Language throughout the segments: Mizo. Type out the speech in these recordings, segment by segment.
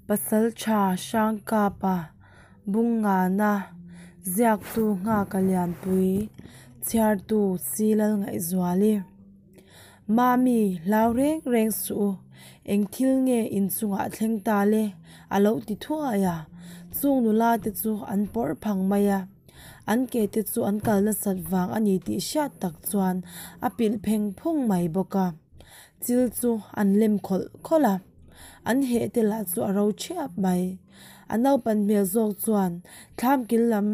Pasaltha Hrangkapa Bungngana ziaktu Nghaka Lianpui chhiartu Silal Ngaihzuali Mami hlau reng reng suh u, eng thil nge inchungah thleng ta le a lo ti thuai a, chung nula te chu an pawrh phang mai a. An ke te chu an kal nasat vang a ni tih hriat tak chuan a pilh pheng phung mai bawk a. Chil chu an lem khawlh khawlh a, an heh te lah chu a ro thiap mai. A naupan hmel zawk chuan thlam kil lam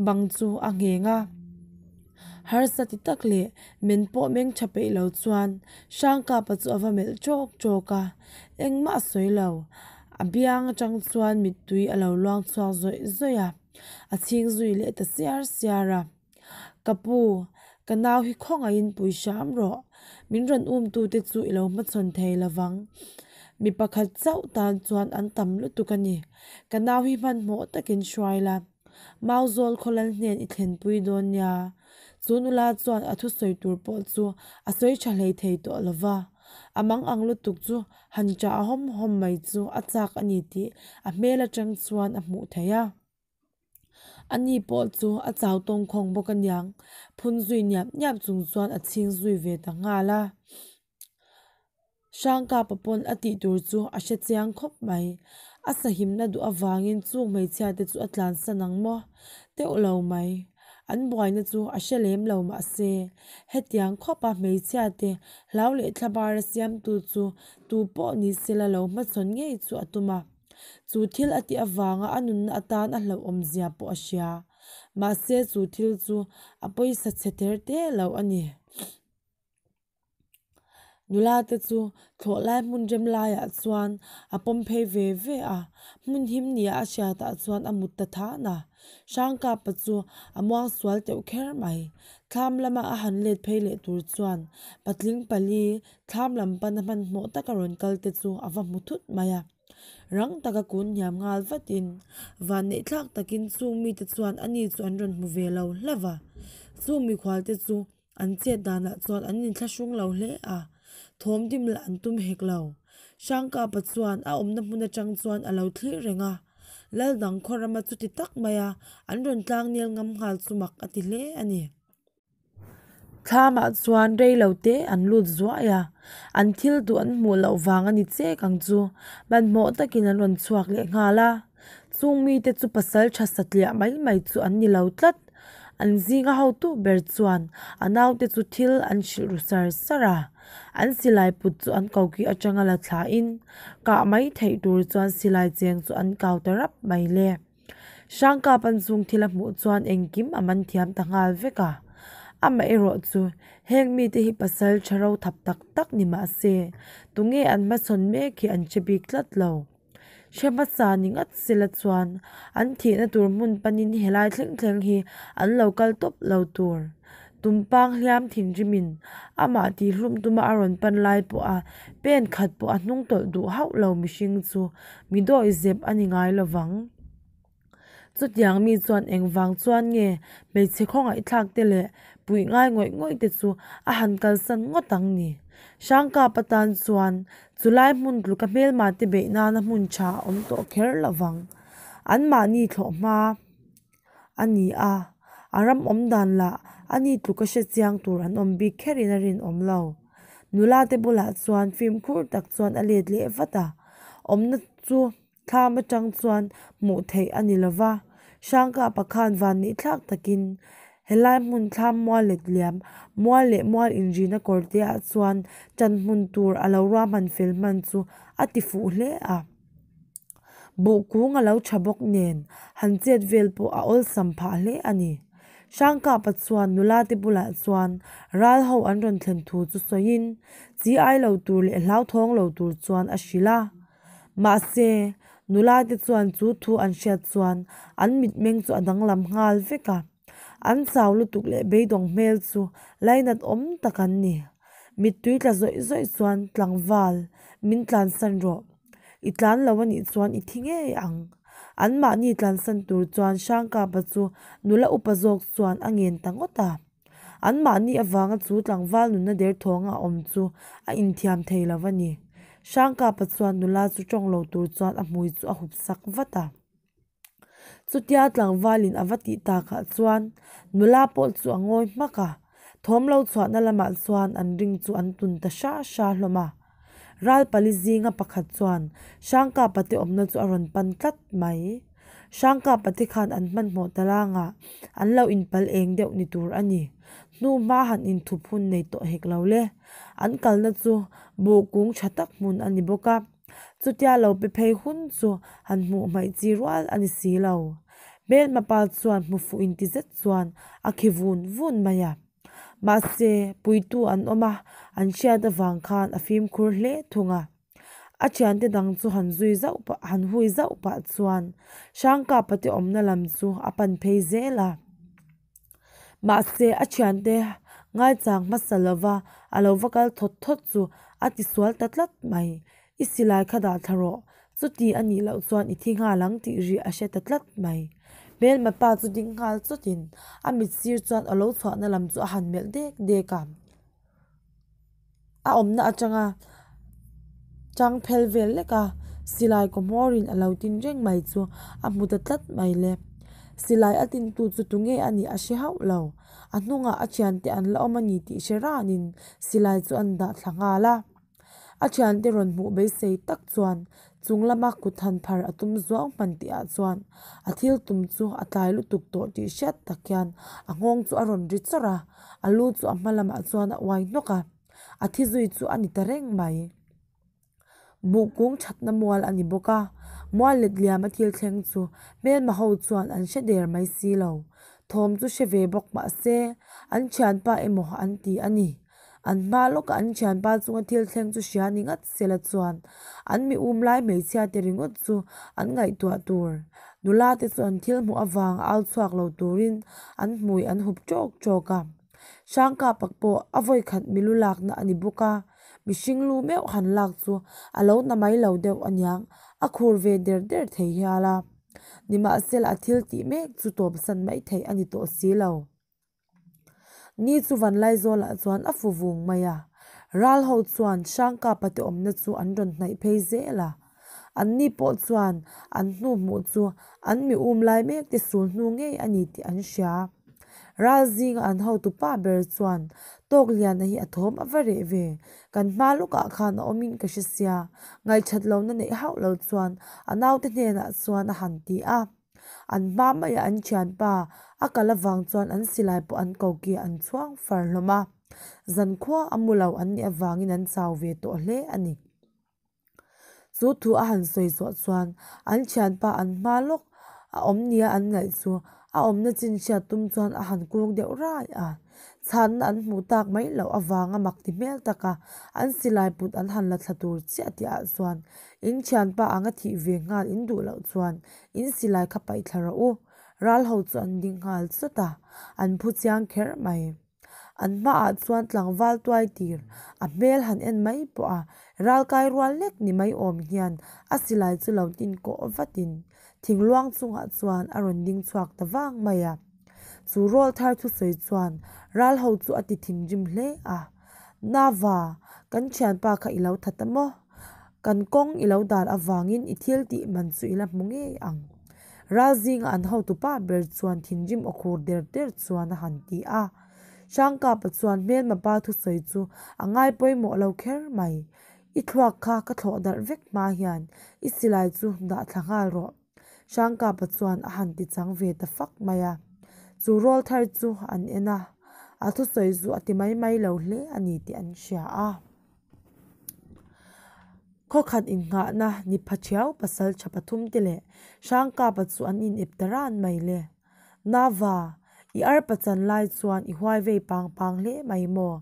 bang chu a ngheng a. Harsa ti tak leh men pawh meng tha peih lo chuan Hrangkapa chu a va melh tawk tawk a, engmah a sawi lo. A biang atang chuan mittui a lo luang chhuak zawih zawih a, a chhing zui leh ta siar siar a. Ka pu, ka nau hi khawngaihin pui hram rawh. Min rawn umtute chu i lo hmachhawn thei lo vang. Mi pakhat chauh tan chuan an tam lutuk a ni. Ka nau hi hmanhmawh takin hruai la. Mauzawl khawlal hnen i thlenpui dawn nia. Chu nula chuan a thusawi tur pawh chu a sawi tha hlei thei tawh lo va. A mang ang lutuk chu han chah hawm hawm mai chu a chak a ni tih a hmel atang chuan a hmuh theih a. Ani pawh chu a chau tawngkhawng bawk aniang, phun zui niap niap chung chuan a chhing zui ve ta nghal a. Hrangkapa pawn a tih tur chu a hre chiang khawp mai. A sahimna duh avangin chung hmeichhia te chu a tlansan ang maw? Teuh lo mai. An buaina chu a hre lem lo mahse, hetiang khawpa hmeichhia te hlau leh thlabara siamtu chu tu pawh ni sela lo hmachhawn ngei chu a tum a. Chu thil a tih avanga a nunna atan a hlauhawmzia pawh a hria. Mahse chu thil chu a pawisa chhe ther te lo a ni. Nula te chu thlawh lai hmun rem laiah chuan a pawm phei ve ve a, hmun him nia a hriatah chuan a mut ta than a. Hrangkapa chu a muang sual teuh kher mai. Thlam lama a han let phei leh tur chuan patling pali thlam lam pana hmanhmawh taka rawn kal te chu a va hmu thut mai a. Rang taka kun hniam nghal vatin vanneih thlak takin chung mite chuan ani chu an rawn hmu ve lo hlauh a. Chung mikhual te chu An chet danah chuan an inthlahrung lo hle a, thawm dim lah an tum hek lo. Hrangkapa chuan a awmna hmun atang chuan a lo thlir reng a, Lal dang khaw rama chuti tak maia an rawn tlang nel ngam nghal chu mak a ti hle a ni. Thlamah chuan rei lo te an lut zuai a, an thil duh an hmuh loh vang a ni chek ang chu, hmanhmawh takin an rawn chhuak leh nghal a. Chung mite chu pasal tha satliah mai mai chu an ni lo tlat. An zinga hotu ber chuan a naute chu thil an hrilh ru sar sar a, an silai put chu an koki atanga la thlain kah mai theih tur chuan silai cheng chu an kau ta rap mai le. Hrangkap an chung thil a hmuh chuan engkim a man thiam ta nghal vek a, amaherawh chu heng mite hi pasal tha ro thap tak tak ni mah se tunge an hmachhawn mek hi an hre bik tlat lo. Hre hmasa ni ngat sela chuan an thihna tur hmun panin helai thleng thleng hi an lo kal tawp lo tur. Tumpang hliam thinrimin amah tihhlum tuma a rawn pan lai pawha pen khat pawh a hnung tawlh duh hauh lo mihring chu mi dawi zep a ni ngai lovang. Chutiang mi chuan engvang chuan nge hmeichhe khawngaihthlak te leh puih ngai ngawih ngawih te chu a han kalsan ngawt ang ni? Hrangkap atan chuan chulai hmun tluka hmelma te beih nana hmun tha a awm tawh kher lo vang. Anmahni thlawh hma a ni a, a ram awm dan lah a ni tluka hre chiang tur an awm bik kherin a rinawm lo. Nula te bulah chuan fimkhur tak chuan a let leh vat a, awmna chu Thlam atang chuan hmuh theih a ni lova, Hrangkapa khan vanneih thlak takin helai hmun thlam mual let liam, mual leh mual inrina kawr te ah chuan tan hmun tur a lo ruahman fel hman chu a ti fuh hle a. Buh kung a lo tha bawk nen han chet vel pawh a awlsam phah hle a ni. Hrangkapa chuan nula te bulah chuan ral ho an rawn thlen thu chu sawiin chi ai lo tur leh hlauthawng lo tur chuan a hrilh a. Mahse, nula te chuan chu thu an hriat chuan an mitmeng chu a danglam nghal vek a. An chau lutuk leh beidawng hmel chu lainat awm tak an ni. Mittui tla zawih zawih chuan tlangval min tlansan rawh. I tlan lo a nih chuan i thi ngei ang. Anmahni tlansan tur chuan Hrangkapa chu nula upa zawk chuan a ngen ta ngawt a. Anmahni avanga chu tlangval nunna derthawnga a awm chu a inthiam thei lo a ni. Hrangkapa chuan nula chu tawng lo tur chuan a hmui chu a hup sak vat a. Chutia tlangvalin a va tih takah chuan nula pawh chu a ngawi hmak a, thawm lo chhuahna lamah chuan an ring chu an tun ta hra hra hlawm a. Ral pali zinga pakhat chuan Hrangkapa te awmna chu a rawn pan tlat mai. Hrangkapa te khan an hmanhmawh ta langah an lo inpal eng deuh ni tur a ni. Hnu hma han inthup hun nei tawh hek lo le. An kalna chu buh kung tha tak hmun a ni bawk a. Chutia lo pe phei hun chu han hmuh hmaih chi rual a ni si lo. Hmelma pa chuan hmu fuh inti zet chuan a khi vun vun mai a. Mahse, puitu an awm a, an hriat avang khan a fimkhur hle thung a. A thiante dang chu han zui zauh pah han hui zauh pah chuan Hrangkapa te awmna lam chu a pan phei zel a. Mahse, a thiante ngaichang hmasa lova a lo va kal thawt thawt chu a tisual ta tlat mai. I silai kha dah thla rawh, chuti a nih loh chuan i thi nghal ang tih ri a hre ta tlat mai. Hmelma pa chu ding nghal chawtin a mit sir chuan a lo chhuahna lam chu a han melh dek dek a. A awmna atanga chang phel vel lek a, silai kaw hmawrin a lo tin reng mai chu a hmu ta tlat mai le. Silai a tintu chu tunge a nih a hre hauh lo. A hnungah a thiante an la awm a ni tih hre ranin silai chu an dah thla nghal a. A thiante rawn hmuh beisei tak chuan chung lama kut han phar a tum zuau hman tih ah chuan a thil tum chu a tlai lutuk tawh tih hriat tak hian a nghawng chu a rawn ri chawrh a, a lu chu a hma lamah chuan a uai hnawk a, a thi zui chu a ni ta reng mai. Buh kung thatna mual a ni bawk a, mual let liam a thil thleng chu hmelma ho chuan an hre der mai si lo. Thawm chu hre ve bawk mah se an thianpa emaw an ti a ni. An hma lawkah an thianpa chunga thil thleng chu hria ni ngat sela chuan an mi um lai hmeichhia te ringawt chu an ngaihtuah tur. Nula te chu an thil hmuh avang au chhuak lo turin an hmui an hup tawk tawk a. Hrangkapa pawh a vawikhat milu lakna a ni bawk a, mihring lu meuh han lak chu a lo na mai lo deuh aniang a khur ve der der thei hial a. Nimahsela a thil tih mek chu tawpsan mai theih a ni tawh si lo. Ni chu Vanlaizawlah chuan a fu vung mai a, ral ho chuan Hrangkapa te awmna chu an rawn hnaih phei zel a. Anni pawh chuan an hnu hmuh chu an mi um lai mek te sul hnu ngei a ni tih an hria. Ral zinga an hotu pa ber chuan Tawkliana hi a thawm a va reh ve, kan hma lawkah khan a awmin ka hre sia, ngaihṭhat lohna neih hauh lo chuan a naute hnenah chuan a han ti a. An hma maiah an thianpa a kal avang chuan an silai pawh an ko ki an chhuang far hlawm a, zankhua a mu lo an nih avangin an chau ve tawh hle a ni. Chu thu a han sawi zawh chuan an thianpa an hma lawk a awm nia an ngaih chu a awmna chin hriat tum chuan a han kung deuh rai a. Chhanna an hmuh tak mai loh avanga mak ti hmel taka an silai put an han la thla tur chiah tih ah chuan in thianpa anga thih ve nghal in duh loh chuan in silai kha paih thla rawh u. Ral ho chu an ding nghal chawt a, an phu chiang kher mai. An hmaah chuan tlangval tuai tir a hmel han en mai pawh a, ral kai rual lek ni mai awm hian a silai chu lo tin kawh vatin thingluang chungah chuan a rawn ding chhuak ta vang mai a. Chu rawlthar thusawi chuan ral ho chu a ti thinrim hle a, Nava, kan thianpa kha i lo that a maw? Kan kawng i lo dan avangin i thil tih man chu i la hmu ngei ang. Ral zinga an hotu pa ber chuan thinrim aw khur der der chuan a han ti a. Hrangkapa chuan hmelma pa thusawi chu a ngai pawimawh lo kher mai. I thluak kha ka thlawh darh vek hma hian i silai chu dah thla nghal rawh. Hrangkapa chuan a han ti chang ve ta fak mai a. Chu rawlthar chu an en a, a thusawi zu a ti mai mai lo hle a ni tih an hria a. Khawkhat innghahna ni pha thiau pasal tha pathum te leh Hrangkapa chu an inep ta ran mai le. Nava, i arpa chan lai chuan i huai vei pang pang hle mai maw?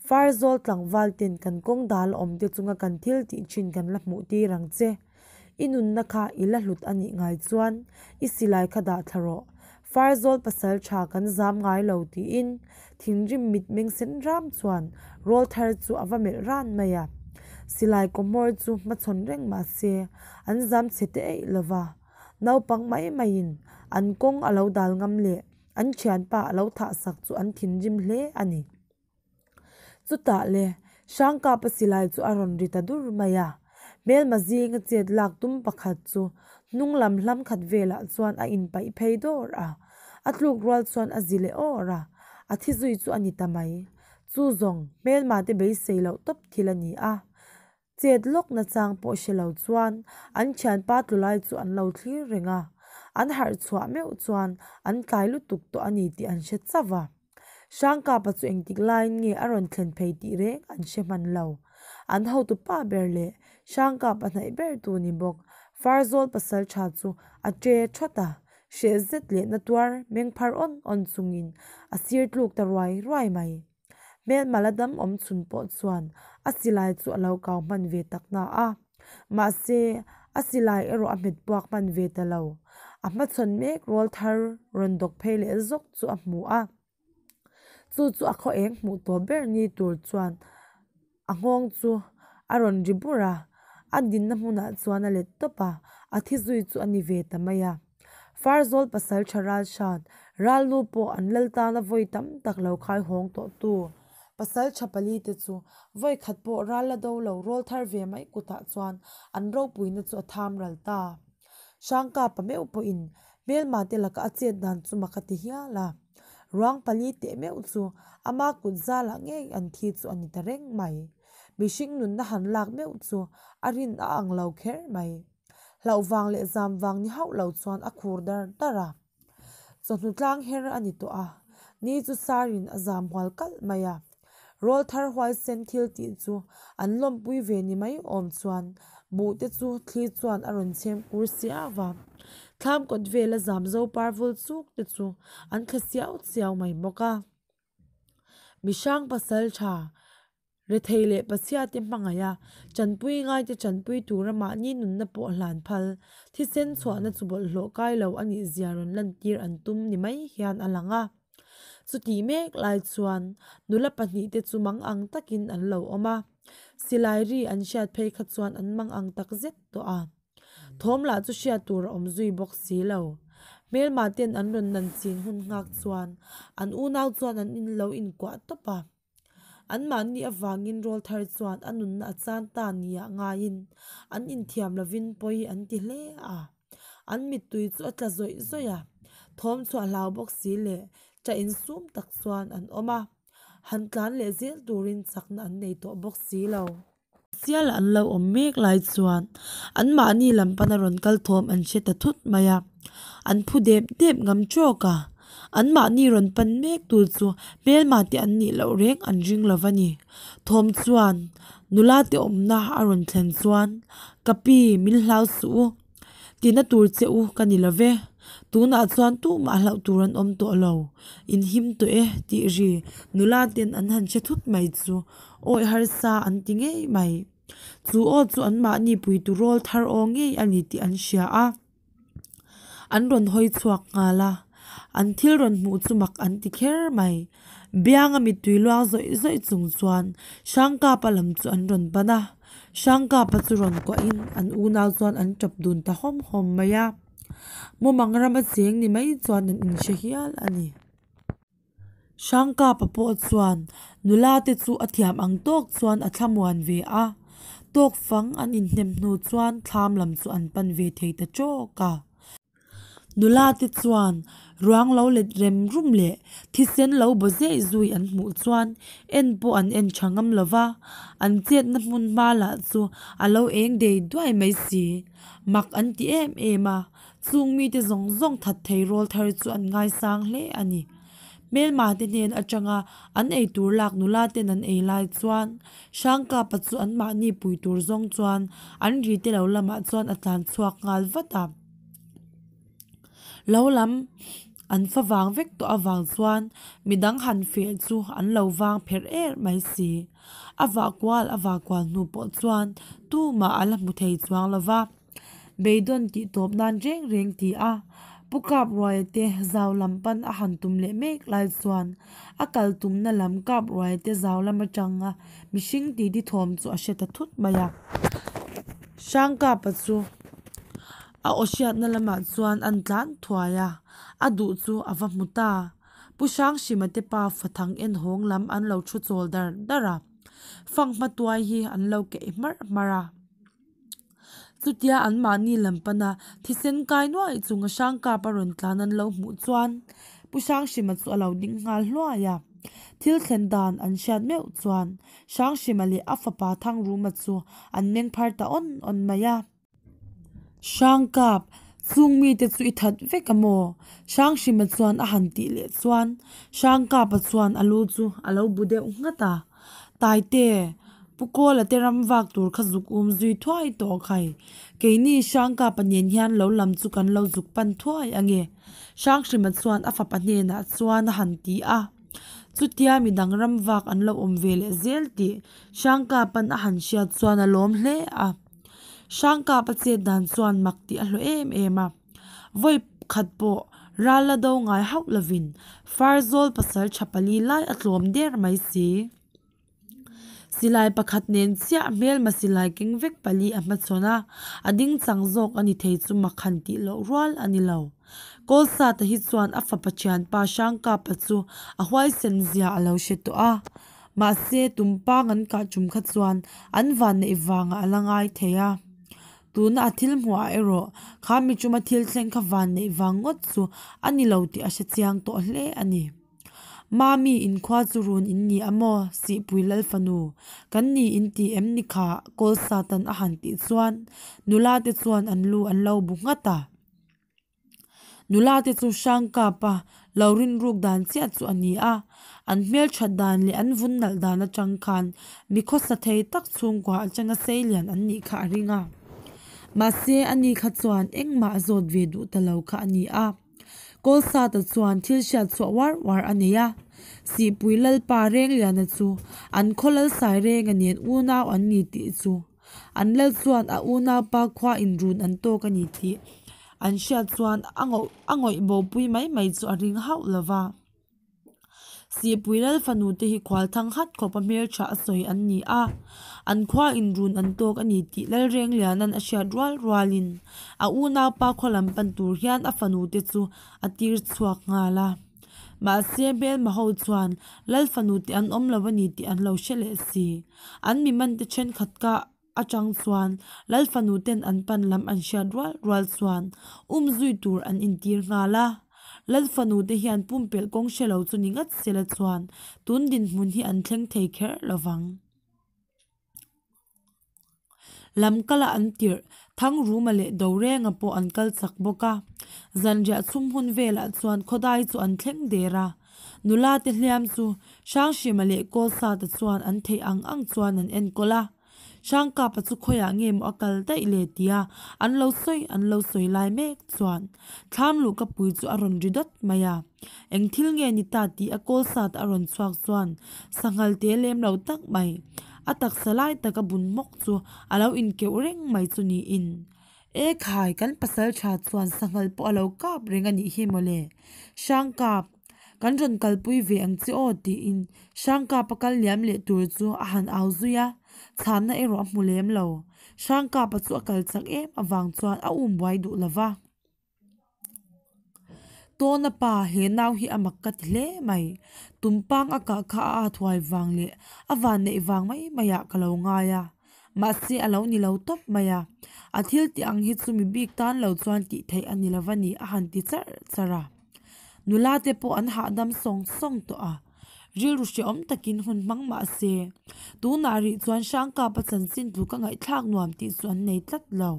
Farzawl tlangval ten kan kawng dal awm te chunga kan thil tih thin kan la hmuh tir ang che. I nunna kha i la hlut a nih ngai chuan i silai kha dah thla rawh. Farzawl pasal tha kan zam ngai lo tiin thinrim mitmeng sen ram chuan rawlthar chu a va melh ran mai a. Silai kawhmawr chu hmachhawn reng mah se an zam chhe te eih lo va. Naupang mai maiin an kawng a lo dal ngam leh an thianpa a lo thah sak chu an thinrim hle a ni. Chutah le, Hrangkapa silai chu a rawn ri ta dur mai a. Hmelma zinga chet lak tum pakhat chu hnung lam hlam khat velah chuan a inpaih phei dawr a, a tluk rual chuan a zi leh awr a, a thi zui chu a ni ta mai. Chu zawng hmelma te beisei loh tawp thil a ni a. Chet lawk nachang pawh hre lo chuan an thianpa tlu lai chu an lo thlir reng a, an harh chhuah meuh chuan an tlai lutuk tawh a ni tih an hre chauh a. Hrangkapa chu engtik laiin nge a rawn thlen phei tih reng an hre hman lo. An hotu pa ber leh Hrangkapa hnaih ber tu ni bawk Farzawl pasaltha chu a ṭe thawt a, hreh zet leh na tuar meng phar awn awn chungin a sir tluk ta ruai ruai mai. Hmelma la dam awm chhun pawh chuan a silai chu a lo kau hman ve tak na a, mahse a silai erawh a hmet puak hman ve ta lo. A hmachhawn mek rawl thar rawn dawk phei leh zawk chu a hmu a, chu chu a khaw eng hmuh tawh ber ni tur chuan A nghawng chu a rawn ri bur a, a dinna hmunah chuan a let tawp a, a thi zui chu a ni ve ta mai a. Farzawl pasal tha ral hran, ral lu pawh an lal tana vawi tam tak lo khai hawng tawh tu. Pasal tha pali te chu vawi khat pawh ral la do lo rawl thar ve mai kutah chuan an ropuina chu a tham ral ta. Hrangkapa meuh pawhin hmelma te laka a chet dan chu mak a ti hial a. Ruang pali teh meuh chu ama kut zalah ngei an thi chu a ni ta reng mai. Mihring nunna han lak meuh chu a rin a ang lo kher mai. Hlauh vang leh zam vang ni hauh lo chuan a khur dar dar a. Chawhnu tlang her a ni tawh a, ni chu sarin a zam hual kalh mai a. Rawl thar huaisen thil tih chu an lawmpui ve ni mai awm chuan buh te chu thli chuan a rawn chhem kur siau va. Thlam kawt vela zam zo par vul chuk te chu an thla siau siau mai bawk a. Mihrang pasal tha Rethei leh Pathiate hmangaih a, chanpui ngaite chanpui tura mahni nunna pawh hlan phal, thisen chhuahna chu bawlhhlawh kai lo a nih zia rawn lantir an tum ni mai hian a lang a. Chutih mek lai chuan nula pahnihte chu mang ang takin an lo awm a, silai ri an hriat phei kha chuan an mang ang tak zet tawh a. Thawm lah chu hriat tur a awm zui bawk si lo. Hmelma ten an rawn nan chin hun nghak chuan an unau chuan an in lo inkuah tawp a. Anmahni avangin rawlthar chuan a nunna a chan ta nia ngaiin an inthiam lovin pawi an ti hle a. An mittui chu a tla zawih zawih a, thawm chhuah hlau bawk si leh ṭah insum tak chuan an awm a, han tlan leh zel turin chakna an nei tawh bawk si lo. Sial an lo awm mek lai chuan anmahni lam pana rawn kal thawm an hre ta thut mai a, an phu dep dep ngam trawk a, anmahni rawn pan mek tu chu hmelma te an nih loh reng an ring lo va ni. Thawm chuan nula te awmna a rawn thlen chuan, Ka pi, min hlau suh u, tina tur che u ka ni lo ve, tunah chuan tumah hlauh tur an awm tawh lo, in him tawh e tih ri nula ten an han hre thut mai chu Awi harsa an ti ngei mai. Chu aw chu anmahni puitu rawl thar aw ngei a ni tih an hria a. An rawn hawi chhuak nghal a, an thil rawn hmuh chu mak an ti kher mai. Bianga mittui luang zawih zawih chung chuan Hrangkapa lam chu an rawn pan a. Hrangkapa chu rawn kuahin an unau chuan an tap dun ta hawm hawm mai a. Mumang rama cheng ni mai chuan an inhre hial a ni. Hrangkapa pawh chuan nula te chu a thiam ang tawk chuan a thlamuan ve a, tawk fang an inhnem hnu chuan thlam lam chu an pan ve thei ta tawk a. Nula te chuan ruang lo let rem rum leh thisen lo baw zeh zui an hmuh chuan en pawh an en tha ngam lo va, an chetna hmun hma lah chu a lo eng dei duai mai si. Mak an ti em em a, Chung mite zawng zawng that thei rawl thar chu an ngaisang hle a ni. Hmelma te hnen atanga an ei tur lak nula ten an ei lai chuan Hrangkapa chu anmahni pui tur zawng chuan an ri te lo lamah chuan a tlan chhuak nghal vat a. Lo lam an fa vang vek tawh avang chuan midang han feh chu an lo vang pherh er mai si. A vah kual a vah kual hnu pawh chuan tumah a la hmu thei chuang lo va. Beidawn tih tawp nan reng reng ti a, Pu Kapruaia te zau lam pan a han tum leh mek lai chuan a kal tumna lam Kapruaia te zau lam atanga mihring titi thawm chu a hre ta thut mai a. Hrangkapa chu a aw hriatna lamah chuan an tlan thuai a, a duh chu a va hmu ta. Pu Hranghrima te pa fathang en hawng lam an lo thu chawl dar dar a, fanghma tuai hi an lo keih hmarh hmarh a. Chutia anmahni lam pana thisen kai nuai chunga Hrangkapa rawn tlan an lo hmuh chuan Pu Hranghrima chu a lo ding nghal hluai a. Thil thlen dan an hriat meuh chuan Hranghrima leh a fapa Thangruma chu an meng phar ta awn awn mai a. Hrangkap, chung mite chu i that vek a maw? Hranghrima chuan a han tih leh chuan Hrangkapa chuan a lu chu a lo bu deuh nghat a. Taite, Pu Kawla te ram vak tur kha zuk um zui thuai tawh khai. Keini Hrangkapa nen hian lo lam chu kan lo zuk pan thuai ange. Hranghrima chuan a fapa hnenah chuan a han ti a. Chutia midang ram vak an lo awm ve leh zel tih Hrangkapa'n a han hriat chuan a lawm hle a. Hrangkapa chet dan chuan mak tih a hlawh em em a. Vawi khat pawh ral la do ngai hauh lovin Farzawl pasal tha pali lai a tlawm der mai si. Silai pakhat nen chiah hmelma silai keng vek pali a hmachhawn a, a ding chang zawk a ni thei chu mak han tih loh rual a ni lo. Kawlsata hi chuan a fapa thianpa Hrangkapa chu a huaisen zia a lo hre tawh a, mahse tumpang an kah tum kha chuan an vanneih vangah a la ngai thei a. Tuna a thil hmuhah erawh kha miṭuma thil thleng kha vanneih vang ngawt chu a ni lo tih a hre chiang tawh hle a ni. Mami inkhua chu run in ni a maw? Sihpui Lal fanu, kan ni in ti em ni kha? Kawl Satan a han tih chuan nula te chuan an lu an lo bu nghat a. Nula te chu Hrangkapa lo rinruk dan chiah chu a ni a, an hmelthat dan leh an vun nalh dan atang khan mi khawsa thei tak chhungkua atanga seilian an nih kha a ring a. Mahse ani kha chuan engmah a zawt ve duh ta lo kha a ni a. Kawlsata chuan thil hriat chhuah uar uar a nei a, Sihpui Lalpa Rengliana chu an khaw lal Sairenga nen unau an ni tih chu an lal chuan a unaupa khua inrun an tawk a ni tih an hriat chuan a a ngawih bopui mai mai chu a ring hauh lo va. Sihpui lal fanu te hi khual thang hat khawpa hmeltha a sawi an ni a, an khua inrun an tawk a ni tih Lalrengliana'n a hriat rual rualin a unaupa khaw lam pan tur hian a fanu te chu a tir chhuak nghal a. Mahse hmelma ho chuan lal fanu te an awm lo a ni tih an lo hre leh si. An mi man te thenkhat ka atang chuan lal fanu ten an pan lam an hriat rual rual chuan um zui tur an intir nghal a. Lal fanu te hian pumpelh kawng hre lo chu ni ngat sela chuan tun dinhmun hi an thleng thei kher lo vang. Lam kala an tirh Thangruma leh Dorenga pawh an kal chak bawk a. Zanriah chhum hun velah chuan khawdai chu an thleng der a. Nula te hliam chu Hranghrima leh Kawlsata chuan an theih ang ang chuan an enkawl a. Hrangkapa chu khawiah nge maw a kal daih le tia an lo sawi an lo sawi lai mek chuan thlam luhka pui chu a rawn ri dawt mai a. Eng thil nge ni ta tih a Kawlsata a rawn chhuak chuan sanghal te lem lo tak mai a taksa lai taka bun hmawk chu a lo inkeuh reng mai chu niin E khai kan pasal tha chuan sanghal pawh a lo kap reng a nih hi mawle Hrangkap Kan rawn kalpui ve ang che aw tiin Hrangkapa kal liam leh tur chu a han au zui a, chhanna erawh a hmu lem lo. Hrangkapa chu a kal chak em avang chuan a um buai duh lo va. Tawna pa he nau hi a mak ka ti hle mai. Tumpang a kah kha a at huai vang leh a vanneih vang mai maiah ka lo ngai a. Mahse a lo ni lo tawp mai a, a thil tih ang hi chu mi bik tan lo chuan tih theih a ni lo va ni a han ti charh charh a. Nula te pawh an hahdam sawng sawng tawh a, rilru hrehawm takin hun hmang mah se, tunah rih chuan Hrangkapa chanchin tluka ngaihthlak nuam tih chu an nei tlat lo.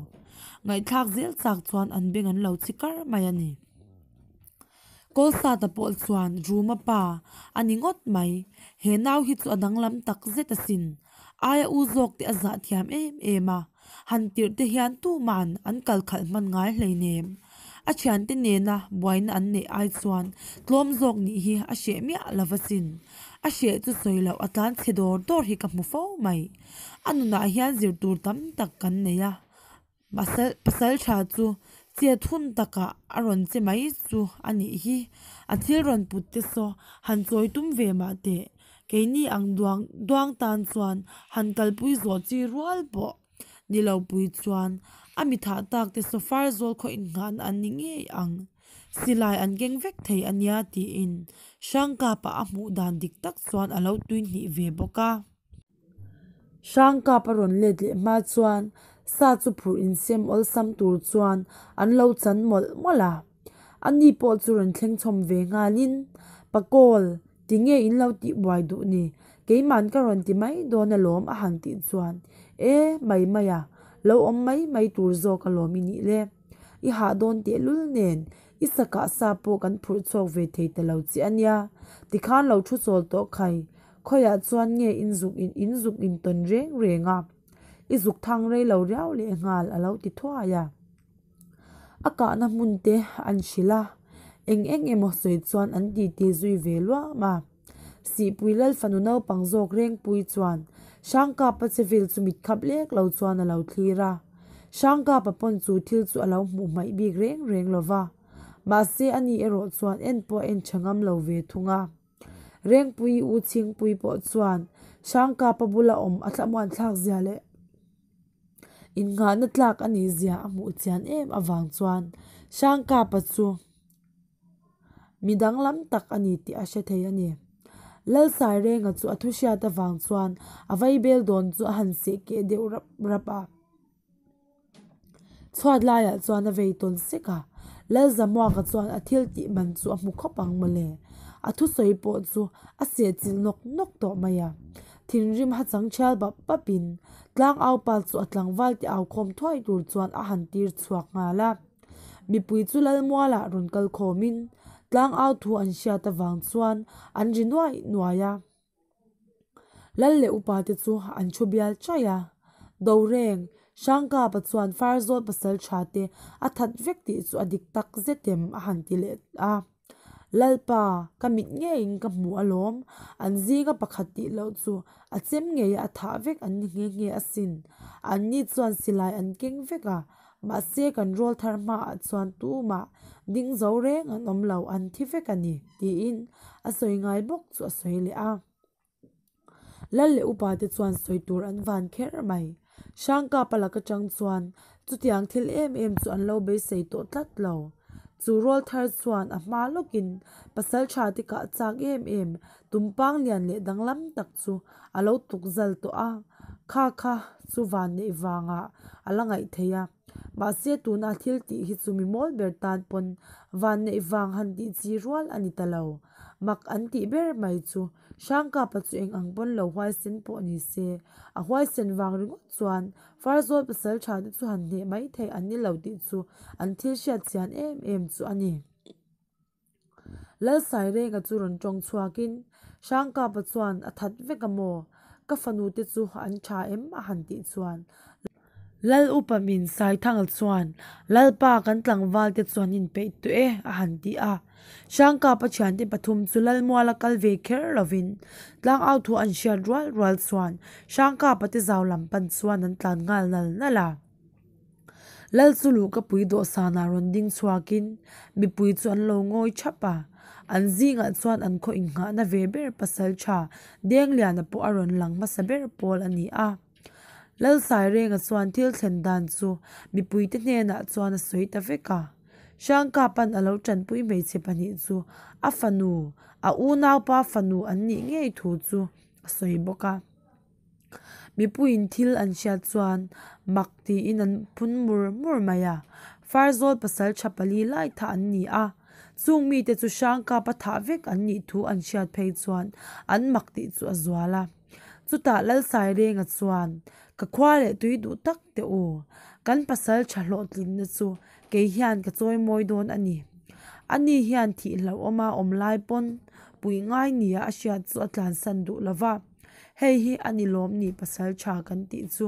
Ngaihthlak zel chak chuan an beng an lo chi kar mai a ni. Kawlsata pawh chuan Ruma pa a ni ngawt mai, he nau hi chu a danglam tak zet asin. Aia u zawk te a zah thiam em em a, han tirh te hian tuman an kal khalh hman ngai hleinem. A thiante nena buaina an neih ai chuan tlawm zawk nih hi a hreh miah lo va sin. A hreh chu sawi loh a tlan chhe dawr dawr hi ka hmu fo mai. A nunah hian zir tur tam tak kan nei a. Pasal pasal tha chu chet hun takah a rawn che mai chu a nih hi. A thil rawn put te saw han chawi tum ve mah teh. Keini ang duang duang tan chuan han kalpui zawh chi rual pawh ni lo pui chuan a mi thah tak te saw far zawl khaw inngahna an ni ngei ang. Silai an keng vek thei a nia tiin Hrangkapa a hmuh dan dik tak chuan a lo tui hnih ve bawk a. Hrangkap a rawn let leh hma chuan Sa chu phurh insem awlsam tur chuan an lo chan mawlh mawlh a. Ani pawh chu rawn thleng chhawm ve nghalin, Pakawl, tinge in lo tih buai duh ni? Keiman ka rawn ti mai dawn alawm a han tih chuan, E, mai mai a, lo awm mai mai tur zawk alawm i nih le. I hah dawn tehlul nen, i sakah sa pawh kan phurh chhuak ve thei ta lo che a nia, tikhan lo thu chawl tawh khai, khawiah chuan nge in zuk in in zuk in tawn reng reng a, i zuk thang rei lo riau lehnghal a lo ti thuai a. A kahna hmun te an hrilh a, eng eng emaw sawi chuan an titi zui ve luam a. Sihpui Lal fanu naupang zawk Rengpui chuan Hrangkapa che vel chu mit khap lek lo chuan a lo thlir a. Hrangkapa pawn chu thil chu a lo hmuh hmaih bik reng reng lo va. Mahse ani erawh chuan en pawh a en tha ngam lo ve thung a. Rengpui U Chhingpui pawh chuan Hrangkapa bula awm a thlamuan thlak zia leh innghahna tlak a nih zia a hmuh chian em avang chuan Hrangkapa chu Mi danglam tak a ni tih a hre thei a ni. Lalsairenga chu a thuhriat avang chuan a vaibel dawn chu a han seh keh deuh rap rap a. Chhuat laiah chuan a vei tawn sek a, Lalzamuaka chuan a thil tih man chu a hmu khawp ang mawle. A thusawi pawh chu a seh chilh nawk nawk tawh mai a. Thinrim ha chang thial bap bapin tlangaupa chu a tlangval te aukhawm thuai tur chuan a han tir chhuak nghal a. Mipui chu Lalmualah rawn kal khawmin tlangau thu an hriat avang chuan an ri nuai nuai a. Lal leh upa te chu an thu bial chaih a. Doreng, Hrangkapa chuan Farzawl pasal tha te a that vek tih chu a dik tak zet em a han ti leh a. Lalpa, ka mit ngeiin ka hmu alawm, an zinga pakhat tih loh chu a chem ngeia a thah vek an ni nghe nghe asin. Anni chuan silai an keng vek a, mahse kan rawl thar hmaah chuan tumah ding zo reng an awm lo, an thi vek a ni, tiin a sawi ngai bawk chu a sawi leh a. Lal leh upa te chuan sawi tur an van kher mai. Hrangkapa lak atang chuan chutiang thil em em chu an lo beisei tawh tlat lo. Chu rawl thar chuan a hma lawkin pasal tha te kah chak em em tumpang lian leh danglam tak chu a lo tuk zal tawh a, kha kha chu van neih vangah a la ngaih theih a. Mahse tuna thil tih hi chu mi mawl ber tan pawn van neih vang han tih chi rual a ni ta lo. Mak an tih ber mai chu Hrangkapa chu eng ang pawn lo huaisen pawh ni se, a huaisen vang ringawt chuan Farzawl pasal tha te chu han hneh mai theih an ni lo tih chu an thil hriat chian em em chu a ni. Lalsairenga chu rawn tawng chhuakin Hrangkapa chuan a that vek a maw? Ka fanu te chu an tha em? a han tih chuan Lal upa min Saithanga chuan, Lalpa kan tlangval te chuan inpeih tawh e, a han ti a. Hrangkapa thiante pathum chu Lalmuala kal ve kher lovin tlangau thu an hriat rual rual chuan Hrangkapa te zau lam pan chuan an tlan nghal nal nal a. Lal chu luhkapui dawhsanah rawn ding chhuakin mipui chu an lo ngawi thap a. An zingah chuan an khaw innghahna ve ber pasaltha Dengliana pawh a rawn lang hmasa ber pawl a ni a. Lalsairenga chuan thil thlen dan chu mipuite hnenah chuan a sawi ta vek a. Hrangkapa'n a lo tanpui hmeichhe pahnih chu a fanu, a unaupa fanu an nih ngei thu chu a sawi bawk a. Mipuiin thil an hriat chuan mak tiin an phun mur mur mai a. Farzawl pasal tha pali lai thah an ni a, chung mite chu Hrangkapa thah vek an nih thu an hriat phei chuan an mak tih chu a zual a. Chutah Lalsairenga chuan, Ka khua leh tui duh tak teh u, kan pasal tha hlawhtlinna chu kei hian ka chawi mawi dawn a ni. Ani hian thih hlauhawma awm lai pawn puih ngai nia a hriat chu a tlansan duh lo va, hei hi a ni lawm ni pasal tha kan tih chu.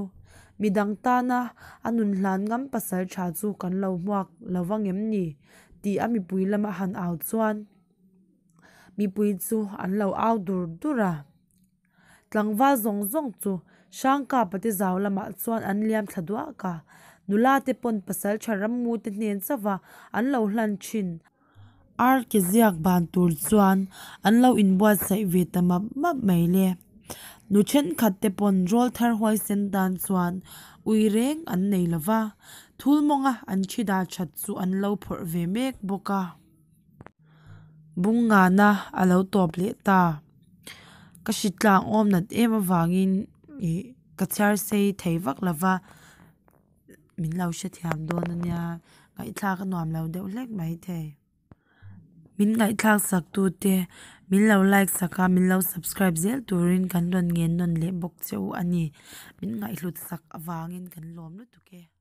Midang tana a nun hlan ngam pasal tha chu kan lo hmuak lo va ngem ni? tih a mipui lama han au chuan mipui chu an lo au dur dur a. Tlangval zawng zawng chu Hrangkapa te zau lamah chuan an liam thla duak a, nula te pawn pasal tha rammu te hnen chauh a an lo hlan thin. Ar ke ziak ban tur chuan an lo inbuatsaih ve ta map map mai le. Nu thenkhat te pawn rawl thar huaisen tan chuan ui reng an nei lo va, thul mawnga an thi dah that chu an lo phawrh ve mek bawk a. Bungngana a lo tawp leh ta. Ka hritlang awm nat em avangin ih ka chhiar sei thei vak lo va. Min lo hrethiam dawn a nia, ngaihthlak a nuam lo deuh hlek maithei. Min ngaihthlak sak tu te, min lo like sak a, min lo subscribe zel turin kan rawn ngen nawn leh bawk che u a ni. Min ngaihhlut sak avangin kan lawm lutuk e.